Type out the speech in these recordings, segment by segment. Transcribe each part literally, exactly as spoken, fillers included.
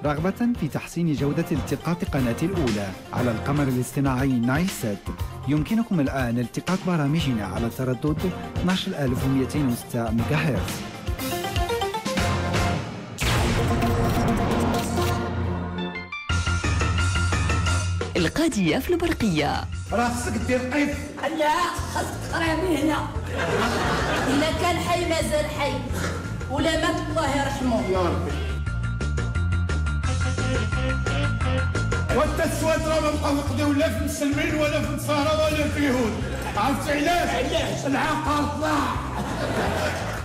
رغبة في تحسين جودة التقاط قناة الأولى على القمر الاصطناعي نايل سات، يمكنكم الآن التقاط برامجنا على تردد اثناش ألف وميتين وستة ميجا هرتز. القادية في البرقية. راه خصك دير قيف. لا، خاصك تقرا من هنا. إلا كان حي مازال حي، ولا مات الله يرحمه. يا ربي. وانت السواد راه ما بقاو يقضيو لا في المسلمين ولا في النصارى ولا في اليهود. عرفتي علاش؟ علاش؟ العقل طلع.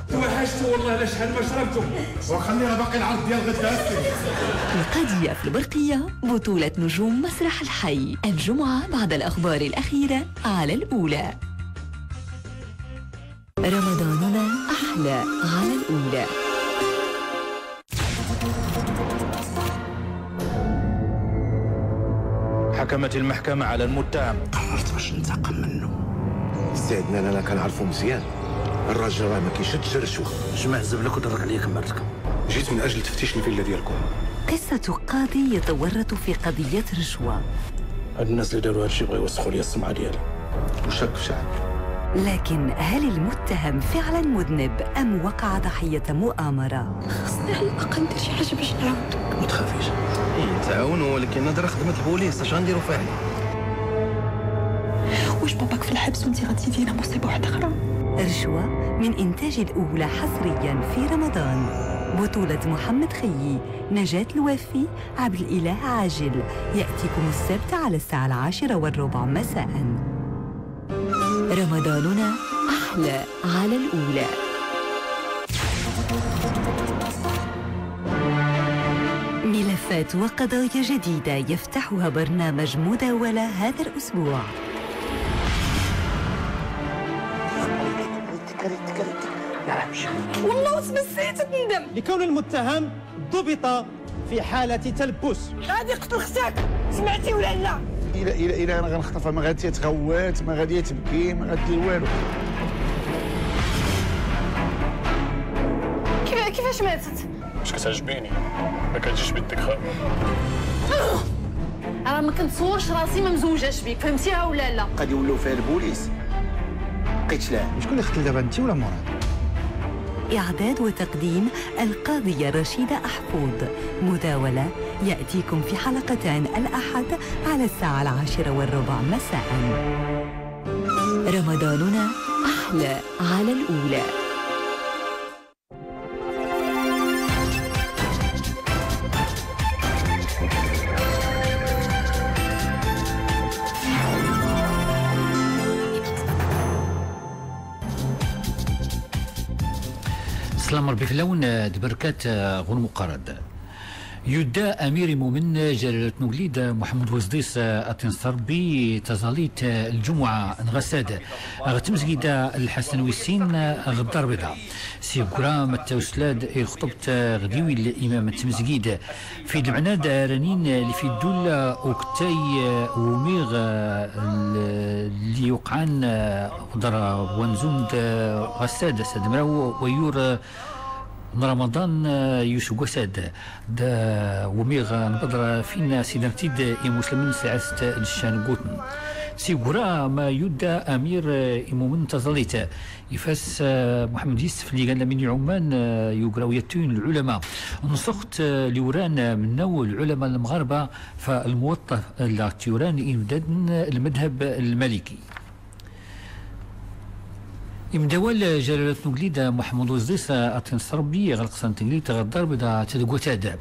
توحشت والله، لا شحال ما شربتو. وخلينا باقي العرض ديال غدا. القادية في البرقية، بطولة نجوم مسرح الحي، الجمعة بعد الأخبار الأخيرة على الأولى. رمضاننا أحلى على الأولى. حكمت المحكمة على المتهم. قررت باش ننتقم منه. سي عدنان، أنا كنعرفو مزيان. الراجل راه ما كيشدش الرشوة. اش ما عزب لك وضرك عليا كما عرفتكم. جيت من أجل تفتيش الفيلا ديالكم. قصة قاضي يتورط في قضية رشوة. هاد الناس اللي داروا هادشي بغاو يوسخوا لي السمعة ديالي. وشك في شعب. لكن هل المتهم فعلًا مذنب أم وقع ضحية مؤامرة؟ خصني على الأقل ندير شي حاجة باش نعاون. ما تخافيش. إيه، تعاونوا، ولكن هاد راه خدمة البوليس، اش غنديروا فيها؟ واش باباك في الحبس وانتي غتزيدي لنا مصيبة واحدة أخرى؟ رشوة من إنتاج الأولى حصريًا في رمضان. بطولة محمد خيي، نجاة الوافي، عبد الإله عاجل. يأتيكم السبت على الساعة العاشرة والربع مساء. رمضاننا أحلى على الأولى. ملفات وقضايا جديدة يفتحها برنامج مداولة هذا الأسبوع. والله وتمسيت تندم. لكون المتهم ضبط في حالة تلبس. غادي يقتل ختك، سمعتي ولا لا؟ إلا، إلا، إلا أنا غنخطفها، ما غادي تغوت، ما غادي تبكي، ما غادير والو. كيف-، كيفاش ماتت؟ باش كتعجبيني، ما كتجيش بيدك خاوي. راه ما كنتصورش راسي ما مزوجاش بيك، فهمتيها ولا لا؟ غادي يولوا فيها البوليس. بقيت لا. شكون اللي قتل دابا، انت ولا مراد؟ إعداد وتقديم القاضية رشيدة أحفوظ. مداولة يأتيكم في حلقتان الأحد على الساعة العاشرة والربع مساء. رمضاننا أحلى على الأولى. سلام ربي فلاون، آه، دبركات، آه، غنموقرد. يودا أمير إمومن جلالة نوغليد محمد وزديس، آه، أتنصر بي تزاليت، آه، الجمعة نغساد. غتمزقيدة الحسن ويسين، آه، غدار بيضا. سيقرا متوسلاد إخطبت، آه، غديوي الإمام التمزقيد. في دمعناد رنين اللي في الدول، آه، وكتاي، آه، وميغ، آه، ال-، اللي يوقعان، آه، ودار ونزوند، آه، غساد، ساد مراو ويور، آه، من رمضان، آه، يوسف وساد. دا وميغ نبضر فينا سيدنا تيد يمسلمن سعست الشان قوتن. سيقرا ما يودا أمير، آه، إمومن تزاليت. يفاس، آه، محمد يوسف اللي قال من عمان، آه، يقرا ويتون العلماء. نصخت، آه، لوران من نو العلماء المغاربة فالموطأ لا تيوران إمدادن المذهب المالكي. إمداوال جلالة نوغليد محمود وزديس أتنصر بي غلق سنة تنقليد غدار بدا تدقوتاد.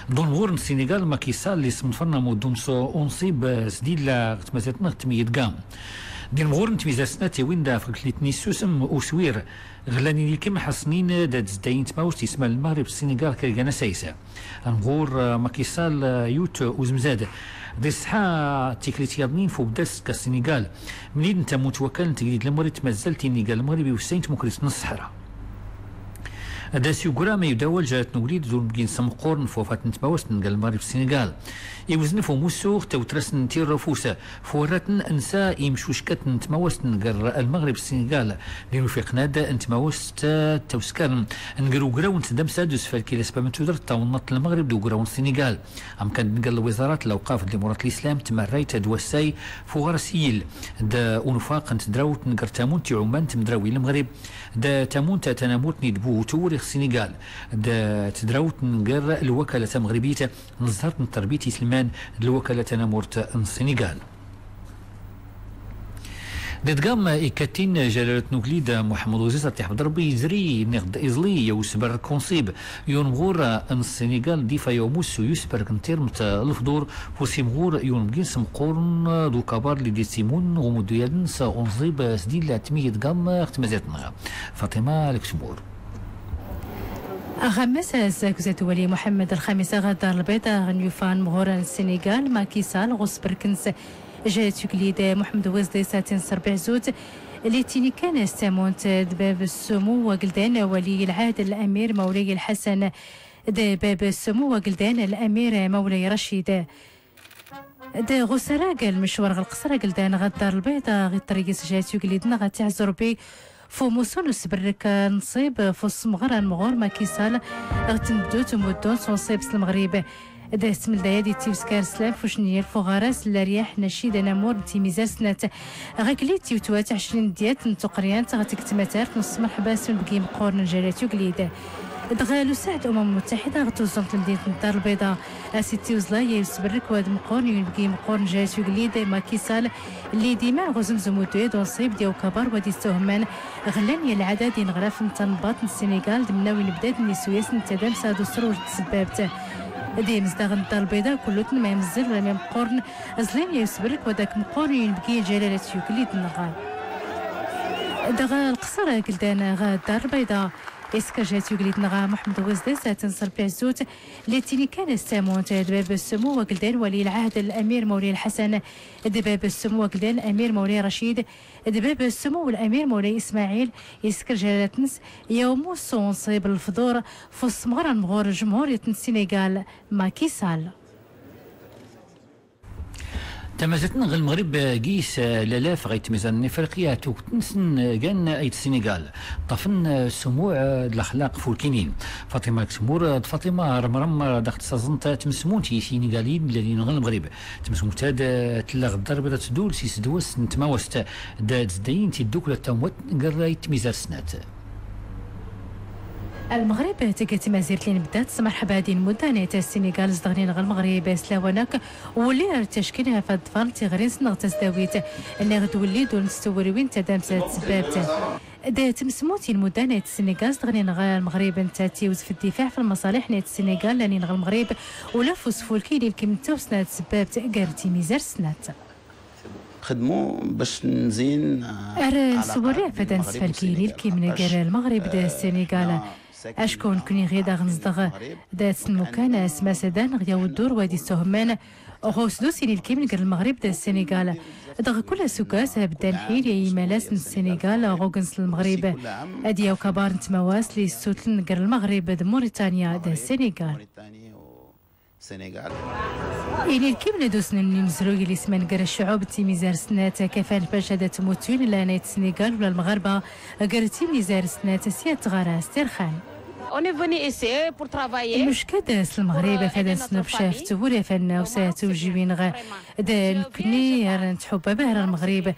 دون غور السنغال ماكي سال اللي سمفرنا مو دون سو أنصيب سديلا غتمازاتنا غتميد قام. دين مغور نتميزاسنا تيوين دا فقلتني سوسم وسوير. غلاني ليكم حصنين دا تزداين تماوس يسمى المغرب السنغال كريغانا سايسا. أنغور، آه، ماكيسال، آه، يوت، آه، وزمزاد. دي الصحة تيكليت ياضنين فوق داس كالسنغال. منين انت متوكل انت قليد المغرب مازال تينيقال المغربي وسين تمكريت نص الصحراء. Da s-yugra ma yudawal jarat n-ugli d-unbgin s-mqqurn f-wafat n-tmawast n-gar lmɣrib s-sinigal. Iwzn f-umussu ɣ-tawtrast n-tirrufus f-warratn nsa imcuckat n-tmawast n-gar lmɣrib s-sinigal. Lli nuffiqn ad n-tmawast tawskar n-gar ugraw n-tdamsa d-usfalki l-asbab n-tudrt tawnnaḍt n-lmɣrib d-ugraw n-sinigal. Amkan d-gar lwiẓarat n-lawqaf d-limurat n-lislam tmarrayt d-wassay f-uɣaras iyil d-unfaq n-tdrawt n-gar tamunt iɛumman n-tmdrawin n-lmɣrib d-tamunt tanamurt n-idbu tawri ɣ-sinigal d-tdrawt n-gar lwakala tamɣribit n-ẓart n-trbit islman d-lwakala tanamurt n-sinigal. D-idgam ikattin jalalat n-ugli d-muḥemmed uziz ad-t-iḥfḍ rbbi izri nniɣ d-iẓli yaw usbrk unṣib yunmɣur n-sinigal d-ifa yaw mussu yusbrk n-tirmt lfḍur f-usimɣur yunmgin s-mqqurn d-ukabar lli d-ittimun ɣ-umuddu yadn s-unṣib s-dilla tmi idgam ɣ-tmazirt-nɣ. Faṭima lkesmur. Aɣammas s-akuzat wali muḥemmed lxamis ɣ-dar lbiḍa ɣ-nyufa n-mɣur n-sinigal makisal ɣ-usbrk n-s jayat ugli d-muḥemmed wezdi satin s-rbiɛ zut. Lli tinikan s-tamunt d-bab s-sumu wagldan wali lɛahd l-amir mawlay lḥasan d-bab s-sumu wagldan l-amir mawlay racid. D-ɣusara gal mecwar ɣ-lqsra gldan ɣ-dar lbiḍa ɣ-iṭrigis jayat ugli d-nɣa tiɛzurbi f-umusu n-usbrk n-nṣib f-usmɣr n-mɣur makisal ɣ-tmddut umuddu n-s-unṣib s-lmɣrib. D-asmldaya d-ittiwskar slam f-ucniyel f-uɣaras laryaḥ n-acid anamur n-timizar snat. Ɣ-akli tiwtwat ɛcrin dyat n-tuqryant ɣ-tgtmatart n-usmrḥba s-unbgi mqqurn n-jalat ugli d-dɣa lusaɛd umam mutaḥida ɣ-tuẓumt n-mdinat n-dar lbiḍa. Asitti uẓlay usbrk wad mqqurn yunbgi mqqurn jayat ugli d-makisal lli diman ɣ-uzmzum uddu d-unṣib d-yawkabar wad istuhmman ɣ-llan yalɛadad inɣraf n-tanbaḍt n-sinigal d-mnawin bdad n-isuyas n-tadamsa d-usruj d-tsbbabt. D-imzdaɣ n-dar lbiḍa kullutn ma imzzl ula ma imqqurn ẓlin yaw usbrk wad ak-mqqurn yunbgi jalalat ugli d-nɣa. Dɣa lqsra gldan ɣ-dar lbiḍa iskr jayat ugli d-nɣa muḥemmed wezdi satin s-rbiɛ zut. Lli tinikan s-tamunt d-bab s-sumu wagldan wali lɛahd l-amir mawlay lḥasan d-bab s-sumu wagldan l-amir mawlay racid d-bab s-sumu l-amir mawlay ismaɛil iskr jalalat-ns yaw mussu unṣib n-lfḍur f-usmɣr n-mɣur jmhuryat n-sinigal makisal. Tamazirt n-ɣ-lmɣrib gis lalaf ɣ-itmizan n-ifriqya tugt-nsn gan ayt sinigal ṭṭafn sumuɛ d-laxlaq fulkinin. Faṭima lkesmur d-faṭima rmrm daɣ tsaẓnt tmsmunt i-sinigalin llalin ɣ-lmɣrib. Tmsmunt-ad tlla ɣ-ddar lbiḍa tdul s-isdwas n-tmawast d-tzdayint iddukla tamwat gar ayt tmizar snat. Lmɣrib tga tmazirt lli nbdat s-mrḥba din muddan ayt s-sinigal zdɣnin ɣ-lmɣrib s-lawan akk wlli ar-tackin ɣef ad-ḍfan tiɣri-nsn ɣ-tasdawit nniɣ d-wlli duln s-tewwriwin tadamsa d-tsbbabt. D-tmsmut inmuddan ayt s-sinigal zdɣnin ɣ-lmɣrib ntat tiwzf d-difaɛ f-lmaṣaliḥ n-ayt s-sinigal llanin ɣ-lmɣrib ula f-usfulki inilkim n-tawsna d-tsbbabt gar timizar snat. Ar-nswri afad ad-nsfalki inilkim n-gar lmɣrib d-sinigal acku nkni ɣid aɣ-nzdɣ dat-snmukan s-masadan ɣ-yaw-ddur wad-istuhmman ɣ-usdus inilkim n-gar lmɣrib d-sinigal. Dɣ kull asukkas abdda nḥil i-imalas n-sinigal ɣ-ugns lmɣrib ad-yaw kabar n-tmawas lli-ssutl n-gar lmɣrib d-muritanya d-sinigal. Inilkim n-ad-usn n-imzruy lli-isman gar-ccɛub d-timizar snat kafan pac ad-tmutun llan ayt snigal ula lmɣarba gar timizar snat s-yat tɣaras tirxan. Nuckad s-lmɣrib afad ad-nsnubc f-twuri afannaw s-tujjiwin ɣ-d-nkni ar-ntḥubba bahra lmɣrib.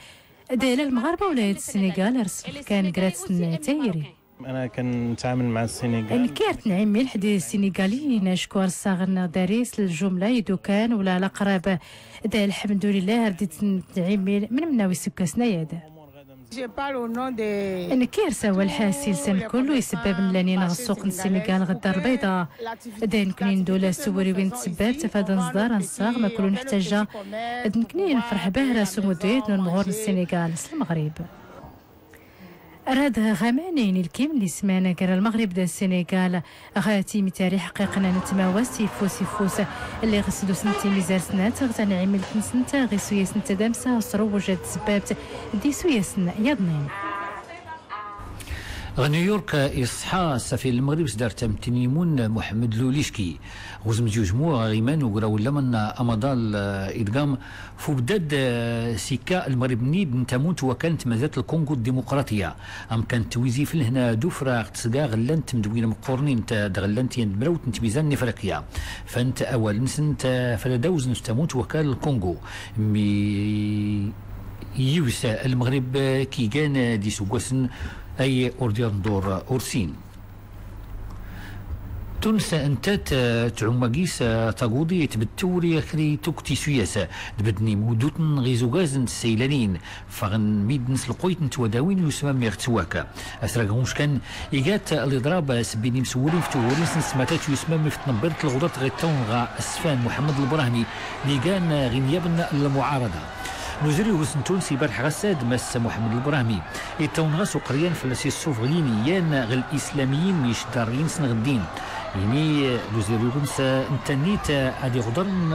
D-lla lmɣarba ula ayt snigal ar-sbkan grat-snat tayri. Nekki ar-tnɛimil ḥdi sinigalin acku ar-ssaɣn dari s-ljumla idukan ula laqrab. D-lḥemdulillah ar-di-tnɛimil mnmnaw isukkas n-ayad. Nekki ar-sawalḥ s-ilsan kullu isbbabn llanin ɣ-ssuq n-sinigal ɣ-ddar lbayḍa. D-nkni ndul s-tewwriwin d-tsbbabt afad ad-nẓḍar ad-nsaɣ ma kullu nḥtajja. D-nkni nfrḥ bahra s-umuddu-yad n-unmɣur n-sinigal s-lmɣrib. Rad ɣ-aman inilkim lli-isman gar-lmɣrib d-sinigal ɣ-timtari ḥqiqn n-tmawast iffus iffus. Lli ɣ-sdusn timizar snat ɣ-tanɛimilt-nsnt ɣ-isuyas n-tadamsa s-ruwj d-tsbbabt d-isuyasn yaḍnin. Ɣ new york, iṣḥa safir lmɣrib s-dar tamtinimun muḥmd lulishki, ɣ-uzmzujmu ɣ-iman ugraw n-laman amaḍal, idgam f-ubdad s-ikka lmɣrib-nni d-ntamun twakal n-tmazat lkungu d-dimuqraṭiya. Amkan twizi f-lhna d-ufra ɣ-tsga ɣ-llan tmdwin mqurnin d-ɣ-llan tyan d-mrawt n-tmizan n-ifrakya, fant awal-nsnt f-adawzn s-tamun twakal lkungu. Mi yiwsa lmɣrib kigan d-isugwasen ay urdiyan ḍur ursin. Tuns ntat tɛummagis taguḍi tbtturi akri tukti suyas, dbdni mudutn ɣizugazn tsaylanin. Faɣn midn s-lquyt n-twadawin yusmam iɣ-tswak. Asrag ɣ-unckan igat liḍrab s-bbin imswurin f-tuwurin s-nsmatat yusmam f-tnbbirt lɣuḍat ɣ-ittawn ɣa s-sfan muḥmd lbrahmi, ligan ɣ-inyabn lmuɛaraḍa. Nuzr yuɣ-s n-tuns ibarḥ ɣas ad-mas muḥmd lbrahmi, ittawn ɣas uqryan fl-as iṣṣufɣ yini yan ɣ-lislamiyin mi-icdarriynsn ɣ-ddin. Ini nuzr yuɣ-s n-tannit ad-iɣḍrn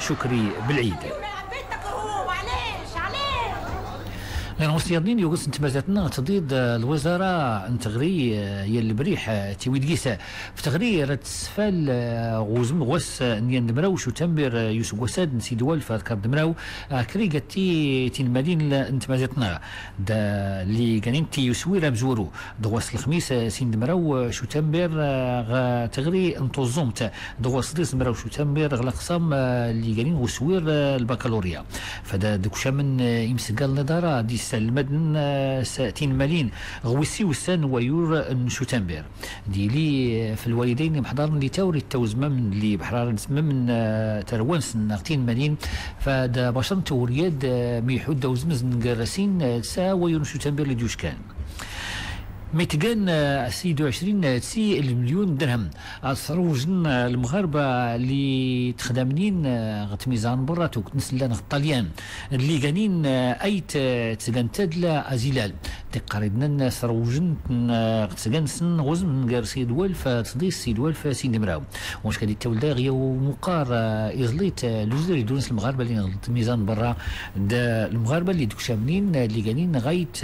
cukri blɛid. Ɣ-inɣus yaḍnin yuɣ-s n-tmazat-nn tḍid lwiẓara n-tɣri, yan lbriḥ tiwidgis f-tɣri rad-tsfal ɣ-uzmɣwas n-yan d-mraw cutamber yusgwasad n-sidwal f-adkar d-mraw, akri gatti tinmalin n-tmazat-nn d-li ganin ti yuswir amzwru. Dɣwas lxmis sin d-mraw cutamber ɣ-tɣri n-tuẓẓumt, dɣwas ḍis mraw cutamber ɣ-laqsam li ganin uswir lbakalurya. Fada dukcamn imsggal n-iḍara d-issalmadn s-tinmalin ɣ-wissiwsan wayur n-cutamber. Dili f-lwalidayn imḥḍarn li tawrit tawzmamn li bḥrarn zmamn tarwansn ɣ-tinmalin, fada bacarn tawriyad mi iḥudd awzmzn gr sin d-sa wayur n-cutamber li d-yuckan. Mi tgan s-id uɛcrin si lmlyun drhem, ad-srwjn lmɣarba li txdamnin ɣ-tmizar n-brra tukt-nsn llan ɣ-ṭṭalyan li ganin ayt tgan tadla azilal. Tiqqaridn-nn srwjn ɣ-tgan-nsn ɣ-uzmn gr sidwal f-tḍis sidwal f-sin d-mraw. Uncka di-tawlda ɣ-yaw muqqar iẓlit luzr idun s-lmɣarba li ɣ-tmizar n-brra d-lmɣarba li dukcamnin li ganin ɣ-ayt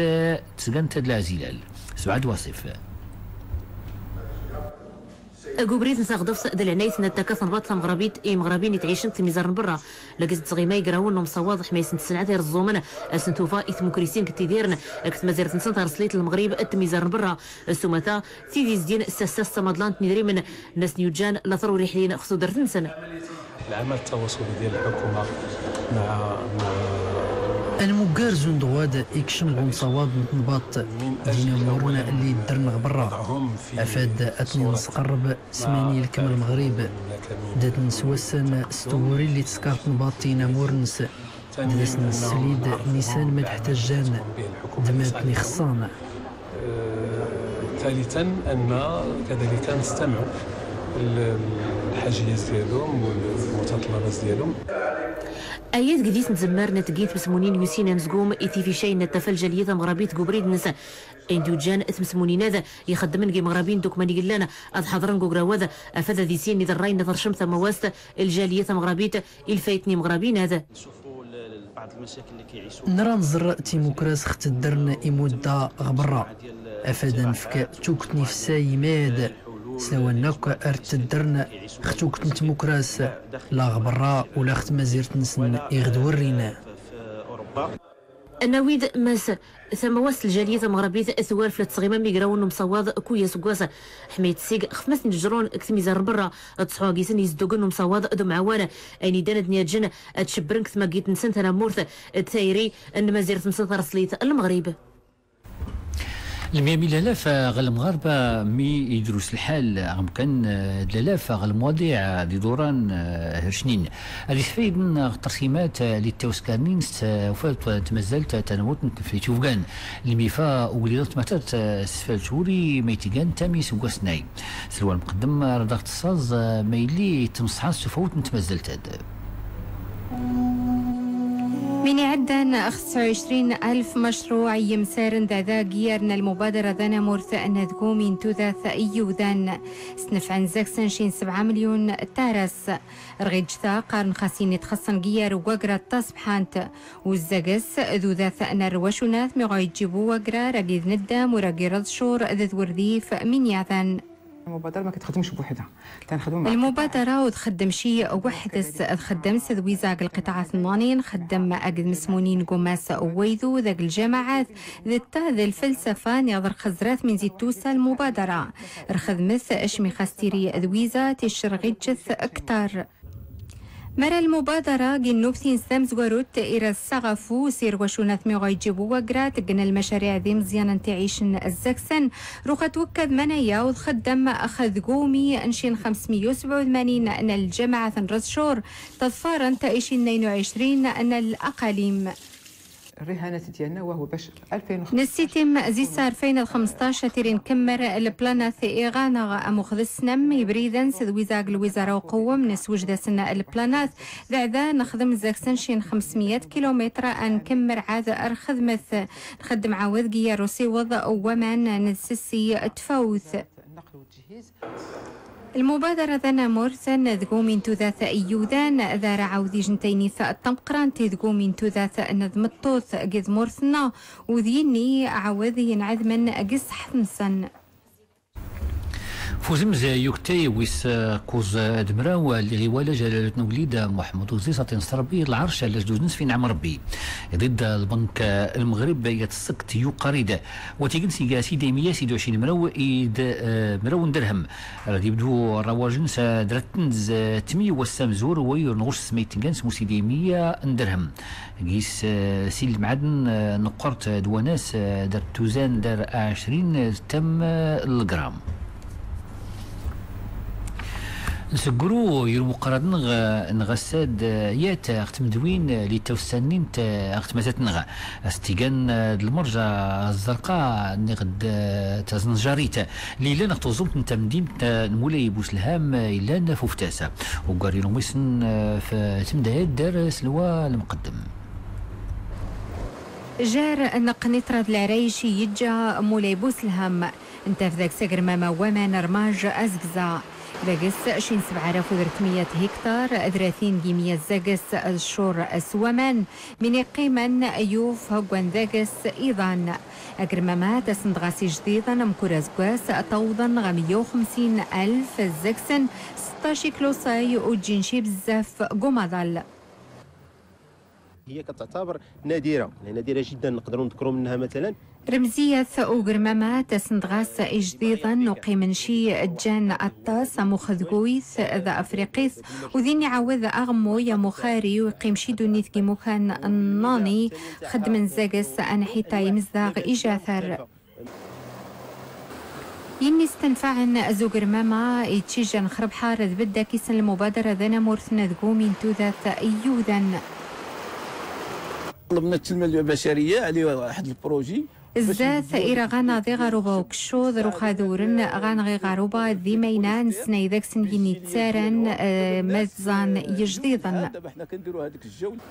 tgan tadla azilal. Sɛad wasif. Agubrid n-taɣḍft d-lɛnayt n-ttakat n-baṭ tamɣrabit i-imɣrabin itɛicn f-tmizar n-brra. Lagz d-tɣima igrawun n-umṣawaḍ ḥmaysn-tsnɛat irẓẓumn, asn-tufa i-tmukrisin k-tidirn k-tmazirt-nsn tarslit n-lmɣrib d-tmizar n-brra. S-umata, tid izdin s-assast tamaḍlant n-idrimn n-asn-yujjan laṭr ur-iḥlin x-tudrt-nsn. Anmuggar zundɣwad ikcm ɣ-umṣawaḍ n-tnbaḍt d-inamurn lli ddrn ɣ-brra, afad ad-tn-insqrb s-mani ilkm lmɣrib, d-ad-nswassan s-twuri lli tskar tnbaḍt inamurn-ns, d-as-nslid nisan mad-ḥtajjan d-mad-tn-ixṣṣan. ثالثا أن كذلك نستمع للحاجيات ديالهم والمتطلبات ديالهم. Ayad gdis n-tzmmar n-tgin tmsmunin yusin amzgum i-tificayn n-ttafa ljaliyat amɣrabit g-ubrid-ns. Ayn-d-yujjan tmsmunin-ad ixeddmn g-imɣrabin d-ukman i-illan ad-ḥaḍrn g-ugraw-ad, afad ad-isin iḍrrayn n-tṛcmt tamawast ljaliyat amɣrabit i-lfayt n-imɣrabin-ad. Nra nẓr timukras ɣ-tddrn imudda ɣ-brra, afad ad-nfk tukt n-ifsay i-mad s-lawan akk ar-tddrn ɣ-tukt n-tmukras, la ɣ-brra ula ɣ-tmazirt-nsn iɣ-d-wrrin. Ad-nawi-d mas tamawast n-ljaliyat amɣrabit twar flat tɣima n-igrawn n-umṣawaḍ kuya sggas, ḥmayt seg xf mas n-ijrun g-tmizar n-brra, d-ṣḥu agi-sn izdugn n-umṣawaḍ d-umɛawan, ayn-iddan ad-nyaǧǧn ad-cbrn g-tmaggit-nsn tanammurt d-tayri n-tmazirt-nsn tarslit n-lmɣrib. Lmya mi lalaf ɣ-lmɣarba mi idrus lḥal ɣ-mkan d-lalaf ɣ-lmwaḍiɛ d-iḍuran, hircnin ad-isfaydn ɣ-tṛsimat li-ttawskarnin s-tufat n-tmazzalt tanamurt n-tnflit ufgan. Lmifa ugli ɣ-tmatart s-tfalt uri ma-itgan tami s-ugwasnay. Slwan mqddm rad ɣ-tṣṣaẓ ma-illi tmṣḥa s-tufawt n-tmazzalt-ad. Min iɛddan xas ɛcrin alf macriɛ i imsarn d-ada giyar n-lmubadara tanamurt n-tgumi n-tudat iyyudan, snfɛn zag-sn cin sbɛa mlyun taras. Rɣijt-a qarn xas ini txaṣṣn giyar ugagra d-tasbḥant, uzzags d-udat n-rwacunat mi ɣa ijjib uwagra ragi d-nddam uragi rḍcur d-twrdif min yaḍan. المبادرة ما كتخدمش بوحدها. Lmubadara ur txeddem ci weḥd-s, txeddem s d-wizaɣ lqṭaɛat nnanin, txeddem akked tmsmunin g-umas n-waydu d-akked ljamaɛat, d-ta d-lfelsfa n-iɣ d-rxzrat min zi-tusa lmubadara. Rxdmet acmi xas tiri d-wizaɣ ticriɣ ijjt ktar. Mara lmubadara g-innubtin s-tamzwarut ira s-saɣafu s-irwacunat mi ɣa ijjib uwagra, tgna lmacariɛ d-imẓyan n-tiɛicn zag-sn, ruxa twkkad manaya u txddm x-tgumi n-cin xmsmya u sbɛa u tmanin n-ljamaɛat n-rḍcur, taḍfarnt i-cin tnayn u ɛcrin n-laqalim. الرهانات ديالنا وهو باش ألفين وخمسطاش. Nssitim zi-s alfayn d-xmsṭac a tiri nkmmr lplanat iɣanɣ, am uxd ssnam ibriden s d-wizaɣ lwizaṛa uqwwm, nswjd-asn lplanat, d-ɛda nxdm zag-sn cin xmsmya kilumitr a nkmmr ɛad rxdmt. Nxddm ɛawd giyar usiwḍ waman n-sssi tfawt. Lmubadara tanamurt n-tgumi n-tudat iyyudan, d ara ɛawd ijn taynit tameqqrant i tgumi n-tudat n-tmeṭṭut g-tmurt-nneɣ, u d-yinni ɛawd inɛdmn g-ṣṣḥt-nsn. F uzmz yuktay wis kuẓ d-mraw, lliɣ iwala jalalat n-ugellid Muḥemmed Uẓi s-aṭ-ins Ṛebbi lɛerc, allajdud-ns fin ɛm Ṛebbi. Iḍiḍ lbank n-lmeɣrib yat ṣṣkt yuqar-id. Wa tign s iga sidi mya sidi u ɛcrin mraw id, eh, mraw n-derhem. Rad ibdu ṛawaj-ns, eh, dratn z-, eh, tmya wass amzur, wa yur nɣuc s-tmayt tgan s-musidi mya n-derhem. Gis, eh, si lmɛadn, eh, nqqurt, eh, d-wanas, eh, dar tuzan, dar ɛcrin, eh, tam, eh, lgram. Nsggru yur muqarad-nɣ, eh, nɣ assad, eh, yat, eh, ɣ tmdwin, eh, li tawssannin, eh, ɣ tmatat-nɣ. As-tt-igan, eh, d-lmrja ẓẓrqa, niɣ-d, eh, taẓnjarit, li llan ɣ tuẓumt n tamdimt, eh, n Mulay Buslham, eh, illan f uftas. Uggar ilumisen, eh, f tmdayt dar s lwa lmqddm. Jar n qniṭra d lɛrayc i yijja Mulay Buslham. Ntaf daks agrmam n waman rmaj azgza. Daks cin sbɛa alaf u tretmya hiktar, dratin g imya zaks d cur s waman, min iqqiman yuf hggwan daks iḍan. Agrmam-a tasn dɣas ijdiḍn mkul azggas, tawḍn ɣ mya u xmsin alf zaks-sn, sṭṭac ikluṣay u jjin ci bzzaf g umaḍal. هي كتعتبر نادرة، يعني نادرة جدًا، نقدروا نذكروا منها مثلًا. Rmziyat ugrmam-a tasn dɣas ijdiḍn, uqqiman ci jjan aṭṭas, am uxdguyt d afriqit, u din iɛawd aɣmmuy am uxari, u iqqim ci dunnit g imukan nnani, xddmn zaks anḥiṭa imzdaɣ ijatar. Yinni stenfaɛn z ugrmam-a iččijjan x rbḥa, rad bdda kisn lmubadara tanamurt n tgumi n tudat iyyudan. طلبنا التنمية البشرية على واحد البروجي. Zdat ira ɣann aḍ iɣaruba ukccuḍ, ruxa d urn ɣann ɣ iɣaruba d imaynan, nsnay daks n yinni ttaran, eh, mad ẓan ijdiḍn. احنا كنديروا هذيك الجولة.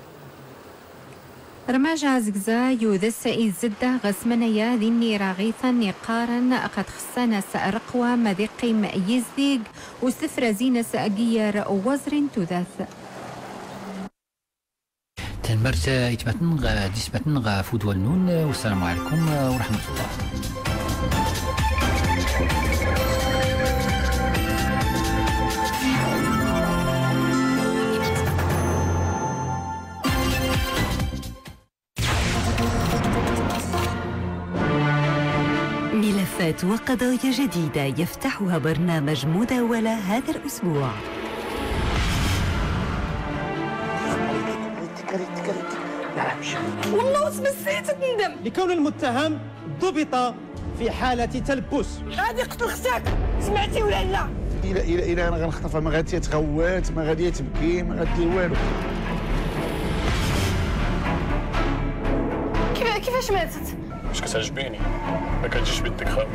Rmaj azgza yudes izedda ɣ smnaya d inni iraɣitn iqqarn ɣ txssan-as rqwam ad iqqim yizdig u s tfrazi-ns giyar waẓri n tudat. Tanmrt itmatn ɣ dismatn ɣ fudwal-nnun, wassalamu ɛlaykum wraḥmatullah. ملفات وقضايا جديدة يفتحها برنامج مداولة هذا الأسبوع. والله وسمسيت تندم. لكون المتهم ضبط في حالة تلبس. غادي يقتل ختك، سمعتي ولا لا؟ إلا، إلا، إلا أنا غنخطفها، ما غادي تغوت، ما غادي تبكي، ما غادير والو. كيف-، كيفاش ماتت؟ واش كتعجبيني؟ ما كتجيش بيدك خاوي.